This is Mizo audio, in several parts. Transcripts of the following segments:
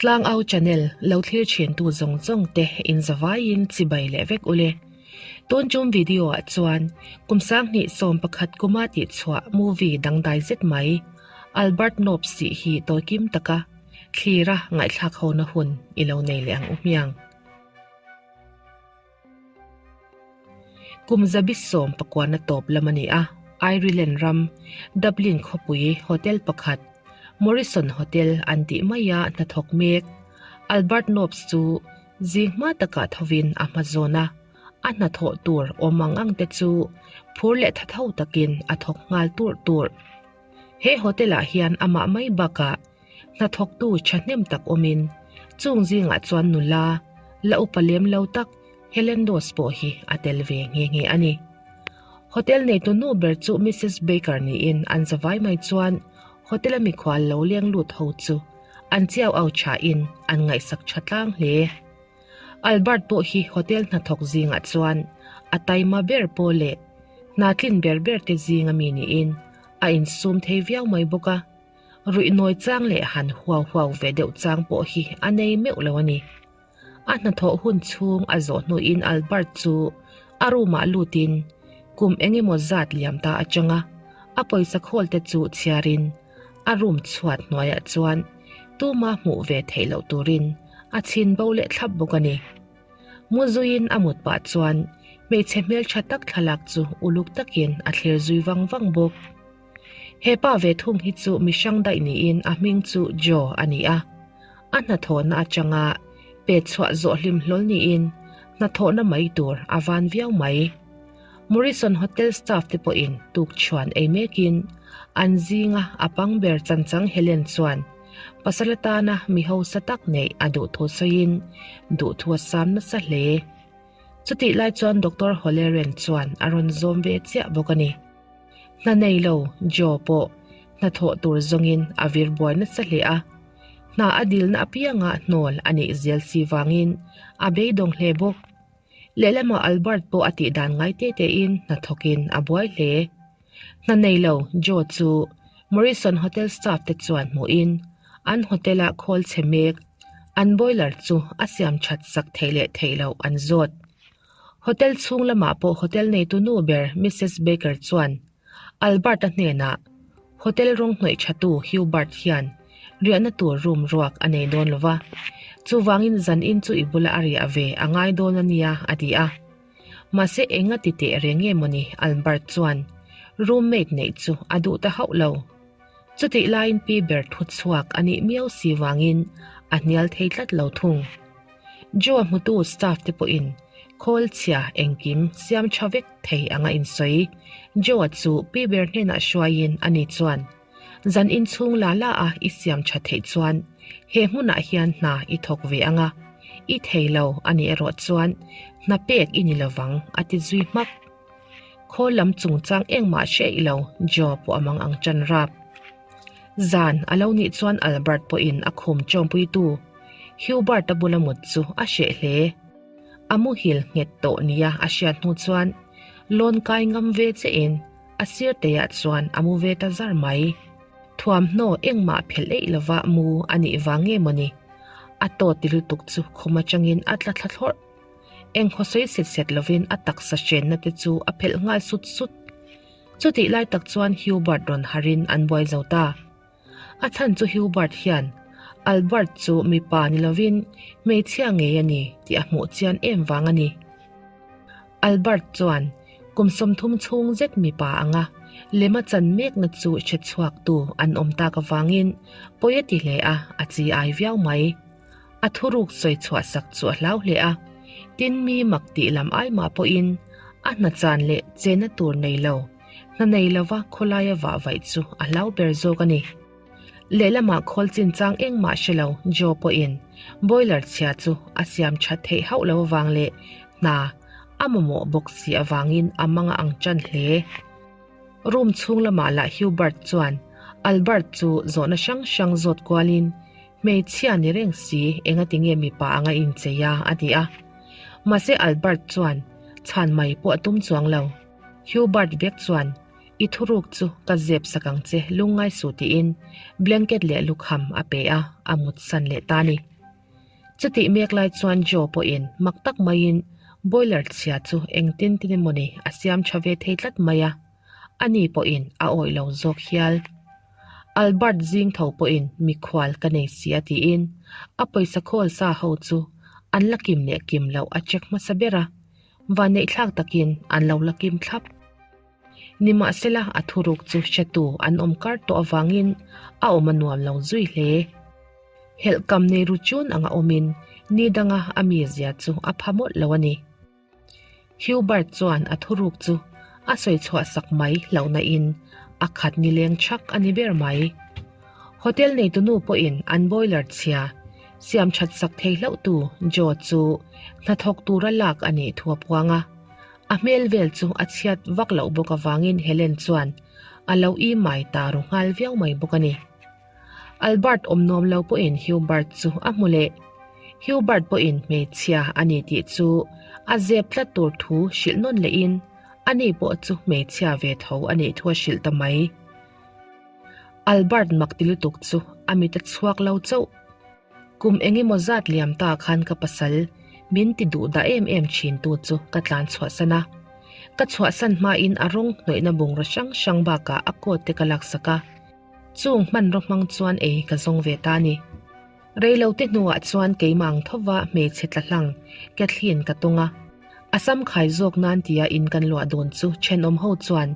Tlangau channel lo thlir thin tu zawng zawng te in zavaiin chibai leh vek ule. Tun tum video ah chuan kum 2011 kuma tih chhuah movie dangdai zet mai Albert Nobbs tih hi tawikim taka thlira ngaihthlak hona hun i lo nei leh ang u hmiang. Kum zabi sawm pakuana tawp lam a ni a, Ireland ram, Dublin khawpui hotel pakhat, Morrison Hotel an tih maia hnathawk mek Albert Nobbs chu zing hma takah thovin a hma zawn a, a hnathawh tur awm ang ang te chu phur leh tha tho takin a thawk nghal turh turh. He hotel ah hian amah mai bakah hnathawktu thahnem tak awmin chung zingah chuan nula la upa lem lo tak Helen Dawes pawh hi a tel ve nghe nghe a ni. Hotel neitu nu ber chu Missus Baker niin an zavai mai chuan hotel a mikhual lo leng lut ho chu an chiau au thain an ngaihsak tha tlang hle. Albert pawh hi hotel hnathawk zingah chuan a taima ber pawh leh hna tlin ber ber te zinga mi niin a insum thei viau mai bawk a. Ruih nawi chang leh han huau huau ve deuh chang pawh hi a nei meuh lo a ni. A hnathawh hun chhung a zawh hnuin Albert chu a room ah lutin kum eng emaw zat liam ta atanga a pawisa khawl te chu chhiarin a room chhuat hnuaiah chuan tuma hmuh ve theih loh turin a chhin bo leh thlap bawk a ni. Mu zuiin a mut pah chuan hmeichhe hmeltha tak thlalak chu uluk takin a thlir zui vang vang bawk. He pa ve thung hi chu mi hrang daih niin a hming chu Joe a ni a. A hnathawhna atanga pet chhuah zawh hlim hlawl niin hnathawhna mai tur a van viau mai. Morrison Hotel staff te pawhin tukchhuan ei mekin an zinga a pang ber chanchang Helen chuan pasal atana mi hausa tak neih a duh thu sawiin duhthu a sam nasa hle. Chutih lai chuan Doctor Holleran chuan a rawn zawm ve chiah bawk a ni. Hna nei lo Joe pawh hnathawh tur zawngin a vir buai nasa hle a. Hna a dilna apianga hnawl a nih zel si vangin a beidawng hle bawk. Lehlamah Albert pawh a tih dan ngai te tein hnathawkin a buai hle. Hna nei lo Joe chu Morrison Hotel staff te chuan hmuhin an hotel-a khawl chhe mek an boiler chu a siam that sak theih leh theih loh an zawt. Hotel chhung lamah pawh hotel neitu nu ber Missus Baker chuan Albert-a hnenah hotel rawng hnawih thatu Hubert hian riahna tur room ruak a nei dawn lo va, chuvangin zan in chu i bula a riah ve a ngai dawn a nia a ti a. Mahse eng a ti teh reng nge mawni Albert chuan roommate neih chu a duh ta hauh lo. Chutih laiin pi ber thu chhuak a nih miau si vangin a hnial thei tlat lo thung. Joe-a hmutu staff te pawhin khawl chhia engkim siam tha vek thei anga insawi. Joe-a chu pi ber hnenah hruaiin ani chuan, Zan inchhung la la a i siam tha theih chuan he hmunah hian hna i thawk ve anga, i thei lo a nih erawh chuan hna pek i ni lovang a ti zui hmak. Khawl lam chungchang engmah hre i lo Joe pawh a mang ang tan rap. Zan a lo nih chuan Albert pawhin a khum chawmpuitu Hubert-a bula mut chu a hreh hle. A muhil nghet tawh nia a hriat hnu chuan lawn kai ngam ve chein a sir teiah chuan a mu ve ta zar mai. Thuamhnaw engmah phelh eih lova mu a nih vang nge mawni? A tawt ti lutuk chu khum atangin a tla thla thlawrh. Eng khaw sawi set set lovin a taksa hrenna te chu a phelh nghal sut sut. Chutih lai tak chuan Hubert rawn harin an buai zo ta. A chhan chu Hubert hian Albert chu mipa ni lovin hmeichhia ngei a ni tih a hmuh chian em vang a ni. Albert chuan kum 30 chhung zet mipa anga lema chan mekna chu hre chhuaktu an awm tak avangin pawi a ti hle a, a chi ai viau mai. A thuruk sawi chhuah sak chu a hlau hle a, tin mi mak tih lam ai mah pawhin a hna chan leh chena tur nei lo, hna nei lova khawlaia vah vaih chu a hlau ber zawk a ni. Lehlamah khawl chinchang engmah hre lo Joe pawhin boiler chhia chu a siam that theih hauh lo avang leh hna a mamawh bawk si avangin a mang a ang tan hle. Room chhung lamah lah Hubert chuan Albert chu zawhna hrang hrang zawt kualin Hmeichhia ni reng si, engati nge mipa anga inchei a? a ti a. Mahse Albert chuan chhan mai pawh a tum chuang lo. Hubert vek chuan, I thuruk chu ka zep sak ang che, lungngai suh tiin blanket leh lukham a pe a, a mutsan leh ta ni. Chutih mek lai chuan Joe pawhin mak tak maiin boiler chhia chu engtin tin emawni a siam tha ve thei tlat mai a, ani pawhin a awih lo zawk hial. Albert zing tho pawhin mikhual ka nei si a tiin a pawisa khawl sa ho chu an la kim leh kim loh a check hmasa ber a, vanneihthlak takin an lo la kim thlap. Nimahsela a thuruk chu hretu an awm kar tawh avangin a awm a nuam lo zui hle. Helhkam nei ru chun anga awmin ni danga a mizia chu a pha mawlh lo a ni. Hubert chuan a thuruk chu a sawi chhuah sak mai hlauhna in a khat nileng chhak a ni ber mai. Hotel neitunu pawhin an boiler chhia siam that sak thei hlauhtu Joe chu hnathawk tura lak a nih thu a puang a. A hmel vel chu a chhiat vak loh bawk avangin Helen chuan a lo i mai ta ru nghal viau mai bawk a ni. Albert awm nuam lo pawhin Hubert chu a hmu leh. Hubert pawhin hmeichhia a ni tih chu a zep tlat tur thu hrilh nawn lehin ani pawh chu hmeichhia ve tho a nih thu a hrilh ta mai. Albert mak ti lutuk chu a mit a chhuak lo chauh. Kum eng emaw zat liam ta khan ka pasal min ti duh dah em em thin tu chu ka tlan chhuahsan a. Ka chhuahsan hmain a rawng hnawihna bungraw hrang hrang bakah a coat te ka laksak a. Chung hmanraw hmang chuan ei ka zawng ve ta a ni. Reilote hnuah chuan keimah ang thova hmeichhe tla hlang Kathleen ka tawng a. A sam khai zawk nan tia in kan luah dawn chu thenawm ho chuan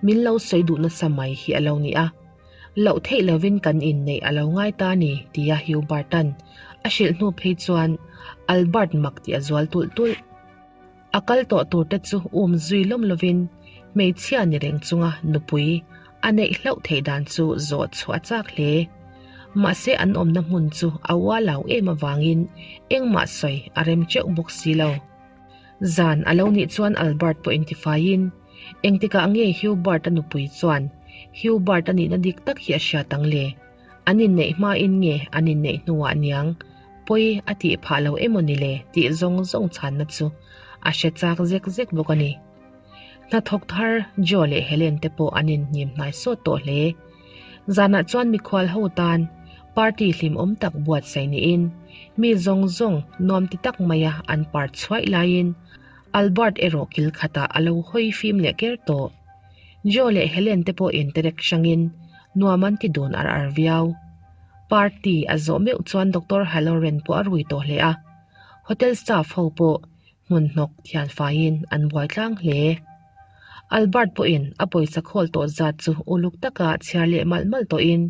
min lo sawi duh nasa mai hi a lo ni a. Loh theih lovin kan inneih a lo ngai ta a ni tia Hubert-a'n a hrilh hnu phei chuan Albert mak tih a zual tulh tulh. A kal tawh tur te chu um zui lawm lovin hmeichhia ni reng chunga nupui a neih hlauh theih dan chu zawh chhuah a chak hle. Mahse an awmna hmun chu a ualau em avangin engmah sawi a rem teuh bawk si lo. Zan a lo nih chuan Albert pawh intifaiin engtikah nge Hubert-a nupui chuan Hubert-a nihna dik tak hi a hriat ang le? An inneih hmain nge an inneih hnuah niang pawi a tih phah lo emaw ni le tih zawng zawng chhanna chu a hre chak zek zek bawk a ni. Hnathawk thar Joe leh Helen te pawh an inhnim hnai sawt tawh hle. Zanah chuan mikhual ho tan party hlimawm tak buatsaih niin mi zawng zawng nuam ti tak maia an par chhuaih laiin Albert erawh kil khatah a lo hawi fim leh ker tawh. Joe leh Helen te pawh interek hrangin nuam an ti dun ar ar viau. Party a zawh meuh chuan Doctor Halloran pawh a rui tawh hle a, hotel staff ho pawh hmun hnawk thian faiin an buai tlang hle. Albert pawhin a pawisa khawl tawh zat chu uluk taka chhiar leh malh malh tawhin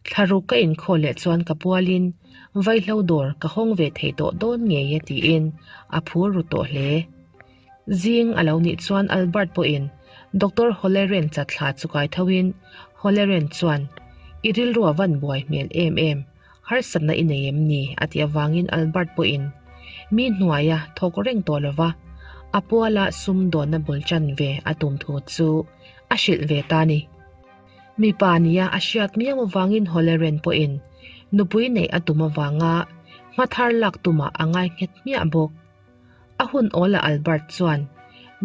thlaruk ka inkhawl leh chuan ka pualin vaihlo dawr ka hawng ve thei tawh dawn ngei e tiin a phur ru tawh hle. Zing a lo nih chuan Albert pawhin Doctor Holleran chatthla chu kai thoin Holleran chuan, I rilru a van buai hmel em em, harsatna i nei em ni? a tih avangin Albert pawhin mi hnuaia thawk reng tawh lova a puala sumdawnna bul chan ve a tum thu chu a hrilh ve ta a ni. Mipa nia a hriat miau avangin Holleran pawhin nupui neih a tum avanga hmathar lak tumah a ngai nghet hmiah bawk. A hun awla Albert chuan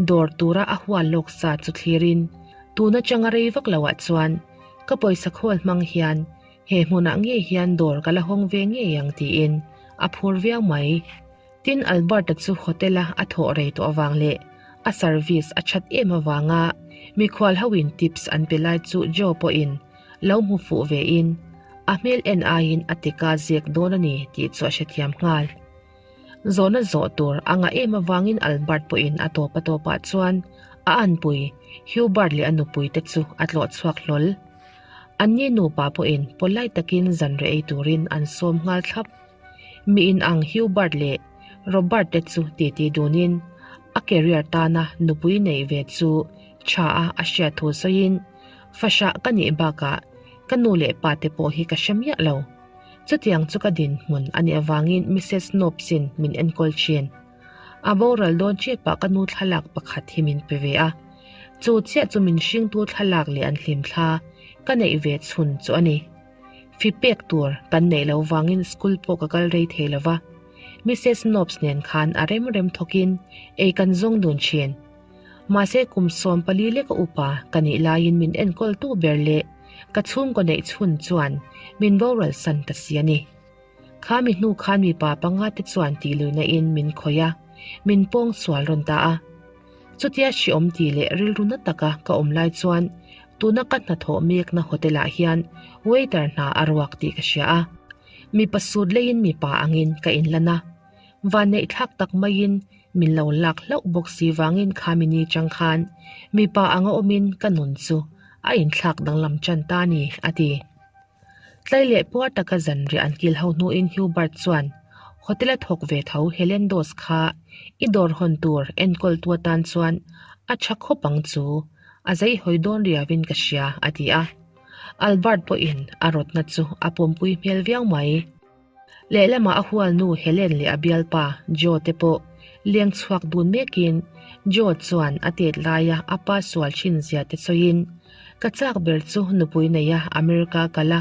dawr tura a hual lawk sa chu thlirin, Tun atanga rei vak loah chuan ka pawisa khawl hmang hian he hmunah ngei hian dawr ka la hawng ve ngei ang tiin a phur viau mai. Tin, Albert-a chu hotel-a a thawh rei tawh avang leh a service a that em avanga mikhual hoin tips an pe lai chu Joe pawhin lo hmu fuh vein a hmel en aiin a tika zek dawn a ni tih chu a hrethiam nghal. Zawhna zawh tur a ngah em avangin Albert pawhin a tawp a tawpah chuan a anpui Hubert leh a nupui te chu a tlawh chhuak hlawl. Anni nupa pawhin polite takin zanre ei turin an sawm nghal thlap. Mi inang Hubert leh Robert te chu titi dunin a career tana nupui neih ve chu tha a a hriat thu sawiin, Fahrah ka nih bakah ka nu leh pa te pawh hi ka hre miah lo. Chutiang chu ka dinhmun a nih avangin Missus Nobbs-in min enkawl thin. A boral dawn ṭepah ka nu thlalak pakhat hi min pe ve a. Chu chiah chu min hringtu thlalak leh an hlimthla ka neih ve chhun chu a ni. Fi pek tur kan neih lo vangin school pawh ka kal rei thei lo va. Missus Nobbs nen khan a rem rem thawkin ei kan zawng dun thin. Mahse kum 14 leka upa ka nih laiin min enkawltu ber leh ka chhungkaw neih chhun chuan min boral san ta si a ni. Kha mi hnu khan mipa panga te chuan tih luihna in min khawih a, min pawng sual rawn ta a. Chutia hriawm tih leh rilru na taka ka awm lai chuan tuna ka hnathawh mekna hotel ah hian waiter hna a ruak tih ka hria a. Mipa sut leiin mipa angin ka inlan a. Vanneih thlak tak maiin min lo lak hlauh bawk si vangin kha mini chang khan mipa anga awmin ka nun chu a inthlak danglam tan ta a ni, a ti. Tlai leh puar taka zanriah an kil ho hnuin Hubert chuan hotel a thawk ve tho Helen Doss kha i dawr hawn tur enkawltu atan chuan a tha khawp ang chu, a zei hawi dawn riauin ka hria, a ti a. Albert pawhin a rawtna chu a pawmpui hmel viau mai. Lehlamah a hualnu Helen leh a bialpa Joe te pawh leng chhuak dun mekin Joe chuan a tet laia a pa sual thin zia te sawiin, Ka chak ber chu nupui neia America kal a,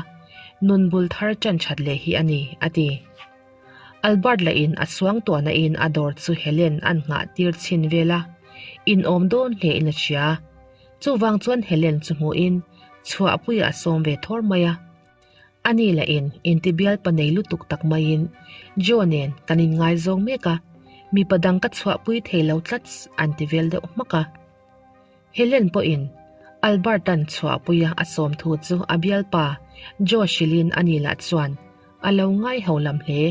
nun bul thar tan that leh hi a ni, a ti. Albert lahin a suang tuahna in a dawr chu Helen an nghah tir chhin vel a, inawm dawn hle in a hria. Chuvang chuan Helen chu hmuhin chhuahpuiah a sawm ve thawr mai a. A ni lah in intibial pa nei lutuk tak maiin Joe nen kan inngaizawng mek a, mipa dang ka chhuahpui thei lo tlats an ti vel deuh hmak a. Helen pawhin Albert-a'n chhuahpuia a sawm thu chu a bialpa Joe hrilhin a ni lah chuan a lo ngai ho lam hle.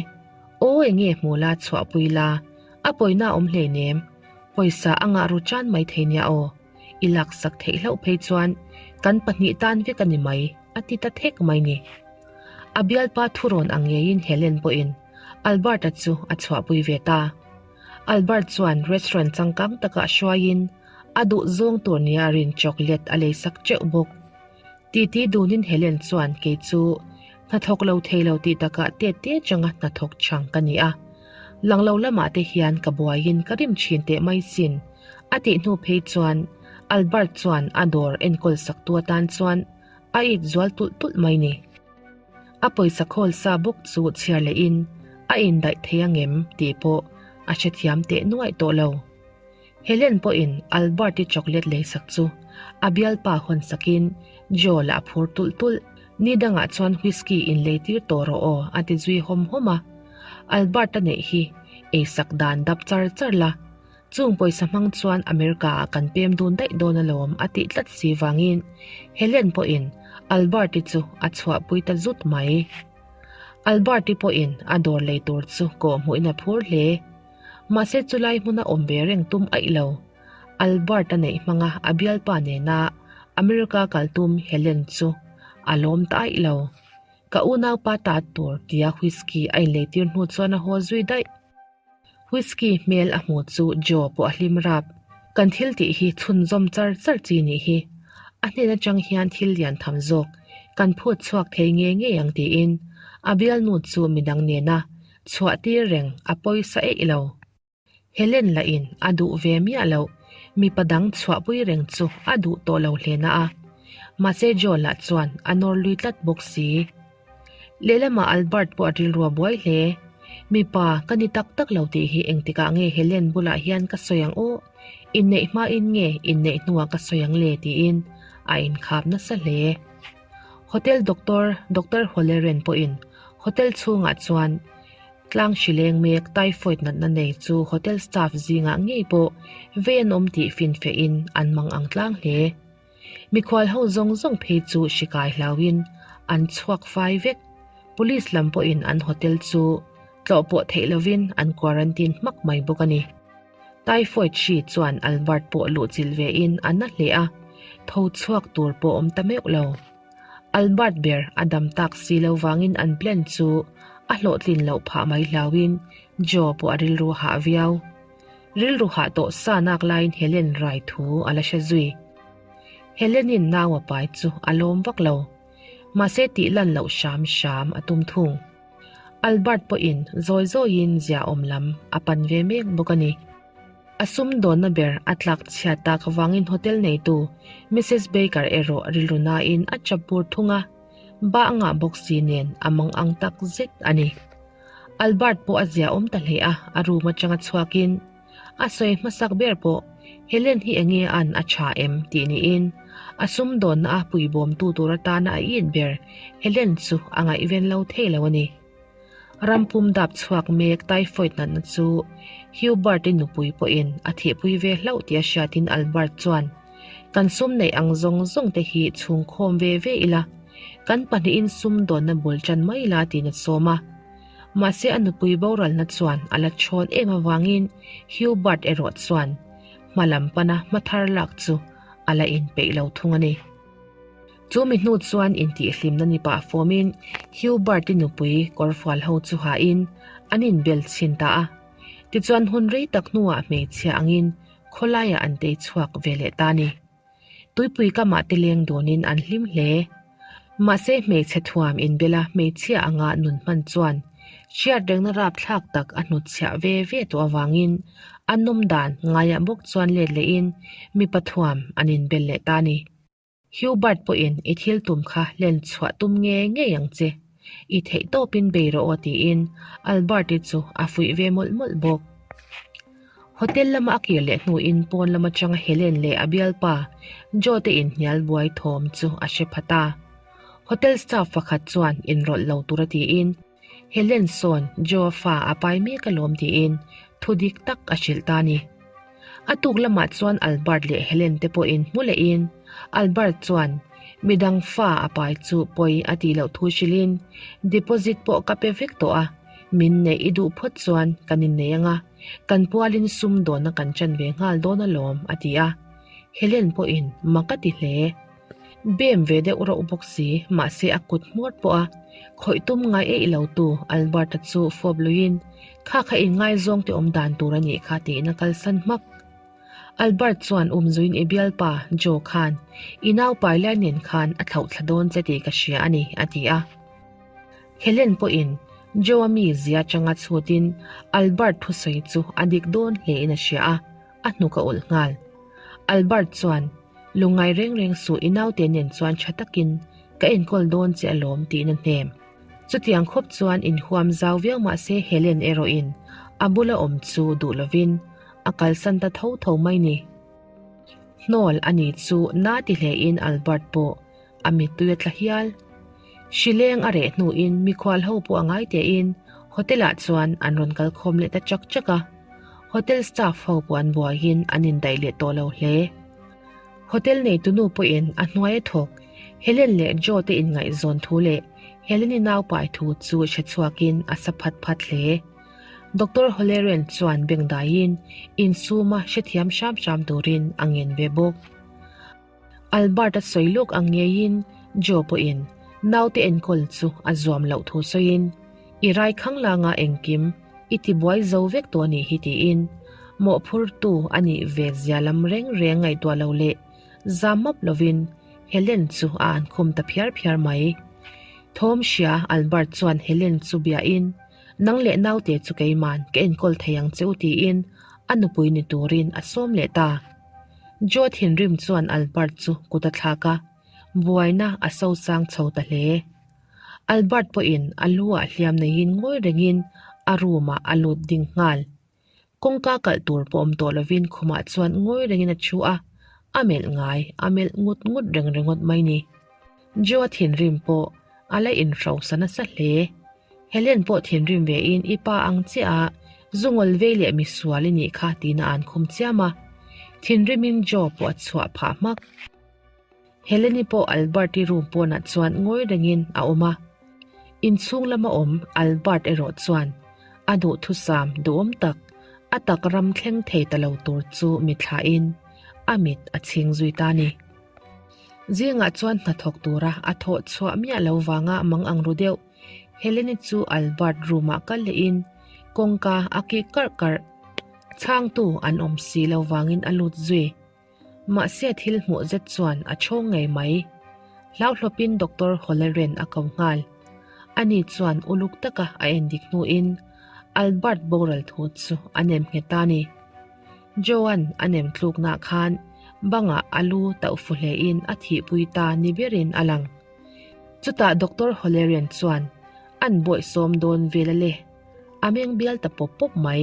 Aw enge hmu la chhuahpui la, a pawina a awm hleinem, pawisa a ngah ru tan mai thei nia aw. I laksak theih hlauh phei chuan kan pahnih tan vek a ni mai, a ti ta thek mai ni. A bialpa thurawn ang ngeiin Helen pawhin Albert-a chu a chhuahpui ve ta. Albert chuan restaurant changkang takah hruaiin a duh zawng tur nia rin chocolate a leisak teuh bawk. Titi dunin Helen chuan kei chu hnathawk lo thei lo tih takah tet te changa hnathawk chhang ka ni a. Lang lo lamah te hian ka buaiin ka rim thin teh mai sin a tih hnu phei chuan Albert chuan a dawr enkawl sak tu atan chuan a it zual tulh tulh mai ni. A pawisa khawl sa bawk chu chhiar lehin a indaih thei angem tih pawh a hrethiam teh nuaih tawh lo. Helen pawhin Albert-i chocolate leisak chu a bialpa hawn sakin Joe lah a phur tulh tulh. Ni dangah chuan whisky in leitir tawh rawh aw a ti zui hawm hawm a. Albert-a neih hi eisak dan dap char char la, chung pawisa hmang chuan America-ah kan pem dun daih dawn alawm a tih tlat si vangin Helen pawhin Albert-i chu a chhuahpui ta zut mai. Albert-i pawhin a dawr lei tur chu kawhhmuhin a phur hle. Mahse chulai hmuna awm ve reng tum aih lo. Albert a neih hmanga a bialpa nena America kal tum Helen chu a lawm ta aih lo. Ka unaupa ta tur tia whisky a inleitir hnu chuan a haw zui daih. Whisky hmel a hmu chu Joe pawh a hlim rap. Kan thil tih hi chhunzawm char char chi nih hi. A hnen atang hian thil lian tham zawk kan phut chhuak thei ngei ngei ang tiin a bialnu chu midang nena Chhuah tir reng a pawisa eih lo. Helen lah in a duh ve miah loh, mipa dang chhuahpui reng chu a duh tawh lo hle na a. Mahse Joe lah chuan a nawr lui tlat bawk si. Lehlamah Albert pawh a rilru a buai hle. Mipa ka ni tak tak lo tih hi engtikah nge Helen bulah hian ka sawi ang aw? Inneih hmain nge inneih hnuah ka sawi ang le tiin a inkhap nasa hle. Hotel doctor, Doctor Holeren pawhin hotel chhungah chuan tlang hri leng mek typhoid natna nei chu hotel staff zingah ngei pawh vei an awm tih finfehin an mang ang tlang hle. Mikhual ho zawng zawng phei chu hri kai hlauhin an chhuak fai vek. Police lam pawhin an hotel chu tlawh pawh theih lovin an quarantine hmak mai bawk a ni. Typhoid hri chuan Albert pawh luhchilh ve in a na hle a, tho chhuak tur pawh awm ta meuh lo. Albert ber a dam tak si lo vangin an plan chu a hlawhtlin loh phah mai hlauhin Joe pawh a rilru hah viau. Rilru hah tawh sa nak laiin Helen rai thu a la hre zui. Helen-in nau a pai chu a lawm vak lo. Mahse tih lan loh hram hram a tum thung. Albert pawhin zawi zawiin ziaawm lam a pan ve mek bawk a ni. A sumdawnna ber a tlak chhiat tak avangin hotel neitu Missus Baker erawh rilru nain a chap bur thung a, ba a ngah bawk si nen a mang ang tak zet a ni. Albert pawh a ziaawm ta hle a, a room atanga chhuakin a sawi hmasak ber pawh Helen hi enge an a tha em tih niin a sumdawnna a puibawmtu tur atana a it ber Helen chu a ngaihven lo thei lo a ni. Ram pum dap chhuak mek typhoid natna chu Hubert-i nupui pawhin a thihpui ve hlauh tih a hriatin Albert chuan, Kan sum neih ang zawng zawng te hi chhungkhawm ve ve ila, kan pahnihin sum dawnna bul tan mai ila tiin a sawm a. Mahse a nupui boralna chuan a la chhawn em avangin Hubert erawh chuan hma lam pana hma thar lak chu a la inpeih lo thung a ni. Chu mi hnu chuan intihhlimna ni pah fawmin Hubert-i nupui kawrfual ho chu hahin an inbel chhin ta a. Tichuan hun rei tak hnuah hmeichhia angin khawlaiah an tei chhuak ve leh ta a ni. Tuipui kamah te leng dawnin an hlim hle. Mahse hmeichhe thuam inbela hmeichhia anga nun hman chuan hriat rengna rapthlak tak a hnutchhiah ve ve tawh avangin a nawm dan ngaiah bawk chuan let lehin mipa thuam an inbel leh ta a ni. Hubert pawhin i thil tum kha len chhuah tum nge ngei ang che. I theih tawpin bei rawh aw tiin Albert-i chu a fuih ve mawlh mawlh bawk. Hotel lama a kir leh hnuin pawn lam atanga Helen leh a bialpa Joe te inhnial buai thawm chu a hre phat a. Hotel staff pakhat chuan inrawlh lo tura tiin Helen sawn Joe-a fa a pai mek alawm tiin thu dik tak a hrilh ta a ni. A tuk lamah chuan Albert leh Helen te pawhin hmu lehin Albert chuan midang fa a pai chu pawi a tih loh thu hrilhin deposit pawh ka pe vek tawh a, min neih i duh phawt chuan kan innei anga kan pualin sum dawnna kan chan ve nghal dawn alawm a ti a. Helen pawhin mak a ti hle. Bem ve deuh rauh bawk si, mahse a kut hmawr pawh a khawih tum ngai eih lo tu Albert-a chu fawp luiin kha kha inngaizawng te awm dan tur a nih kha tiin a kalsan hmak. Albert chuan umzuiin i bialpa Joe khan i naupai lai nen khan a thlauh thla dawn che tih ka hria a ni a ti a. Helen pawhin Joe-a mizia atanga chhutin Albert thusawi chu a dik dawn hlein a hria a. A hnuk a ulh nghal. Albert chuan, Lungngai reng reng suh i naute nen chuan tha takin ka enkawl dawn che alawm tiin a hnem. Chutiang khawp chuan inhuam zau viau mah se Helen erawhin a bula awm chu duh lovin a kalsan ta tho tho mai ni. Hnawl a ni chu na ti hlein Albert pawh a mittui a tla hial. Hrileng a reh hnuin mikhual ho pawh a ngai tein hotel ah chuan an rawn kal khawm leh ta chak chak a. Hotel staff ho pawh an buaiin an indaih leh tawh lo hle. Hotel neitunu pawhin a hnuai a thawk Helen leh Joe te inngaihzawn thu leh Helen-i nau pai thu chu hre chhuakin a sa phat phat hle. Doctor Holleran chuan bengdaiin insuma hrethiam hram hram turin a ngen ve bawk. Albert a sawi lawk ang ngeiin Joe pawhin naute enkawl chu a zuam loh thu sawiin, I rai khang langa engkim i tibuai zo vek tawh a nih hi tiin mawhphurtu a nih ve zia lam reng reng ngaihtuah lo leh zam map lovin Helen chu a an khum ta phiar phiar mai. Thawm hria Albert chuan Helen chu biain, Nang leh naute chu keiman ka enkawl thei ang che u tiin a nupui ni turin a sawm leh ta. Joe thinrim chuan Albert chu kut a thlak a, buaina a sosang chho ta hle. Albert pawhin a lu ah hliam neiin ngawi rengin a room ah a lut ding nghal. Kawngka kalh tur pawh awm tawh lovin khumah chuan ngawi rengin a thu a, a melh ngai a melh ngut ngut reng ringawt mai ni. Joe thinrim pawh a la inhrosa nasa hle. Helen pawh thinrim ve in i pa ang chiah a, zungawl vei leh misual i nih kha tiin a an khum chiam a. Thinrim in Joe pawh a chhuah phah hmak. Helen-i pawh Albert-i room pawnah chuan ngawi rengin a awm a. Inchhung lama awm Albert erawh chuan a duhthusam duhawm tak, a tak ram thleng thei ta lo tur chu mithlain a mit a chhing zui ta a ni. Zingah chuan hnathawk tura a thawh chhuah miah lo vanga mang ang ru deuh. Helene chu Albert room ah kal lehin kawngka a kik karh karh. Chhangtu an awm si lo vangin a lut zui. Mahse thil hmuh zet chuan a chhawng ngei mai. Hlauhlawpin Doctor Holleran a ko nghal. Ani chuan uluk taka a endik hnuin Albert boral thu chu a nem nghet ta ni. Joan a nem tluknah khan bangah a lu tauh fu hlein a thihpui ta ni berin a lang. Chutah Doctor Holerian chuan an bawihsawm dawn vel a le. A meng bial ta pawp pawp mai.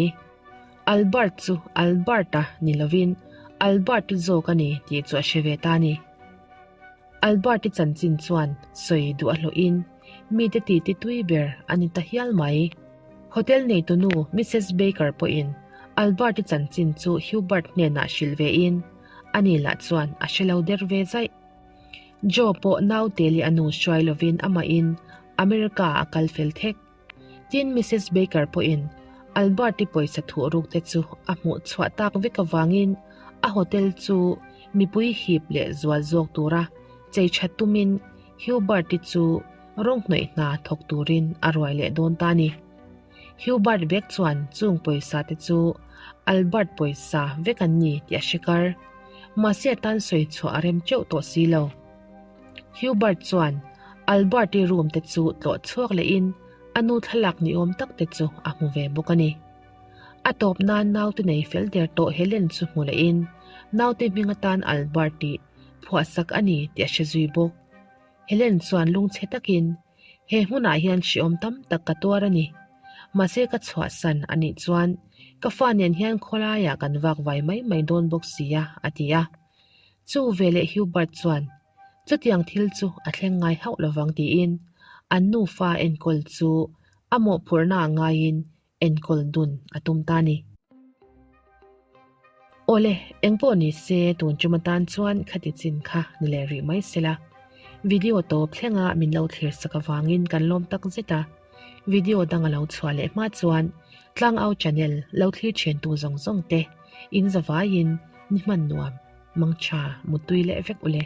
Albert chu Albert-a ni lovin Albert-i zawk a ni tih chu a hre ve ta a ni. Albert-i chanchin chuan sawi duh a hlawhin mite titi tui ber a ni ta hial mai. Hotel neitunu Missus Baker pawhin Albert-i chanchin chu Hubert hnenah hrilh vein ani lah chuan a hre lo der ve zaih. Joe pawh naute leh a nu hruai lovin amahin America a kal fel thek. Tin, Missus Baker pawhin Albert-i pawisa thuh ruk te chu a hmuh chhuah tak vek avangin a hotel chu mipui hip leh zual zawk tura chei that tumin Hubert-i chu rawng hnawih hna thawk turin a ruai leh dawn ta a ni. Hubert vek chuan chung pawisa te chu Albert pawisa vek an ni tih a hre kar. Mahse a tan sawi chhuah a rem teuh tawh si lo. Hubert chuan Albert-i room te chu tlawh chhuak lehin a nu thlalak ni awm tak te chu a hmu ve bawk a ni. A tawp nan naute nei fel der tawh Helen chu hmu lehin naute hming atan Albert tih phuahsak a ni tih a hre zui bawk. Helen chuan lungchhe takin He hmunah hian hriawm tam tak ka tuar a ni. Mahse ka chhuahsan a nih chuan ka fa nen hian khawlaiah kan vak vai mai mai dawn bawk si a, a ti a. Chu veleh Hubert chuan, Chutiang thil chu a thleng ngai hauh lovang tiin an nufa enkawl chu a mawhphurhna ah ngaiin enkawl dun a tum ta a ni. Awle, engpawh ni se tun tum atan chuan khati chin kha ni leh rih mai sela. Video tawp thlenga min lo thlir sak avangin kan lawm tak zet a. Video dang a lo chhuah leh hma chuan Tlangau channel lo thlir thiantu zawng zawng te in zavaiin ni hman nuam, mangtha, muttui leh vek ule.